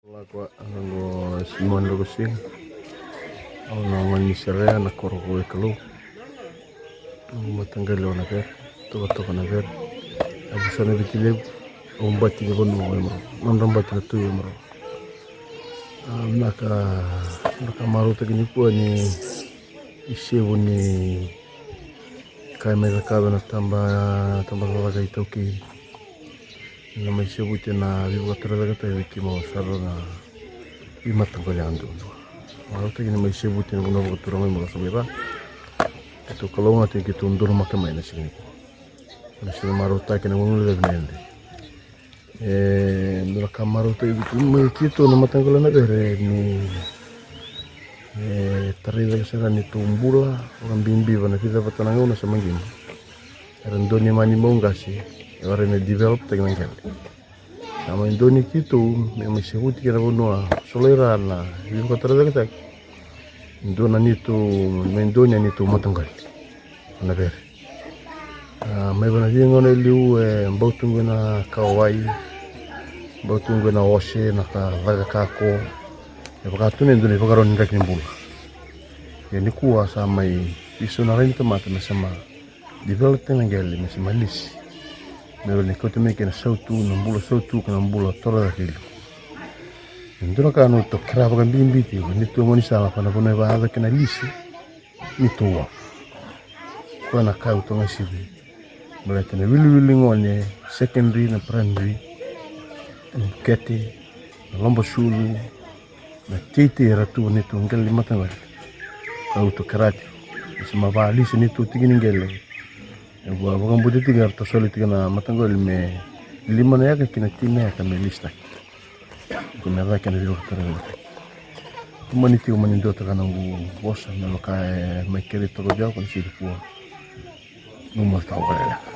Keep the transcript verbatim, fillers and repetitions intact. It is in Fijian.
Lako a noqu Simon Rokosiga. Au na gone ni Serea, na koro ko Waikalou. Noqu mataqali o Navere, tokatoka Navere. A vusa na Viti Levu. Au bati ni vanua o Emaro, nodra bati na Tui o Emaro. A, vinaka. Vinaka, marautaki nikua ni isevu ni ka e mai cakava na taba, taba cakacaka iTaukei. Na mai sevuti na veivakatorocaketaki vei keimami sara na veimataqali yadudua. Marautaki ni mai sevuti na vanua vakaturaga mai Makasavu i Ra. Keitou kalougata keitou donumaka mai na siga nikua. Na siga marautaki na vanua levu na yadre. E dua na ka marautaki vei keitou mai keitou na mataqali Navere ni e tarai cake sara neitou bula vakabibi va na vica vata na gauna sa maqina. Era dua ni mani mau qase e warai me develop taki na qele. Sa mai dua ni keitou me mai sevuti kei na vanua Soloira na veivakatorocaketaki. Dua na neitou, mai dua ni a neitou mataqali o Navere. A, mai vana via gauna e liu e bau tu qo na kawai, bau tu qo na ose, na ka caka kako. E vaka tu na e dua na ivakarau ni draki ni bula. Ia nikua sa mai iso na rai ni tamata me sa ma develop tena qele me sa ma lisi. Me rawa ni kauta mai kei na sautu, na bula sautu, ka na bula toro cake i liu. E dua na ka na tou kera vakabibi tiko, neitou gaunisala, ka na vanua e vakayaco kei na lisi. Ni tou a koya na ka au tou gasivi. Baleta na wiliwili gone, secondary, na primary, na bukete, na lobasulu, na teitei era tu neitou qele ni mataqali. Au tou kera tiko. Se ma vakalisi neitou tiki ni qele. E vua vakabauta tiko era tou soli tiko na mataqali me lima na eka ki na tini na eka me lisitaki. Ko me cake na veivakatorocaketaki. Ko mani tiko mani dua taka na noqu vosa me vaka e mai kerei toka vei au ko na siri kua. Nomu mata tau ka leleka.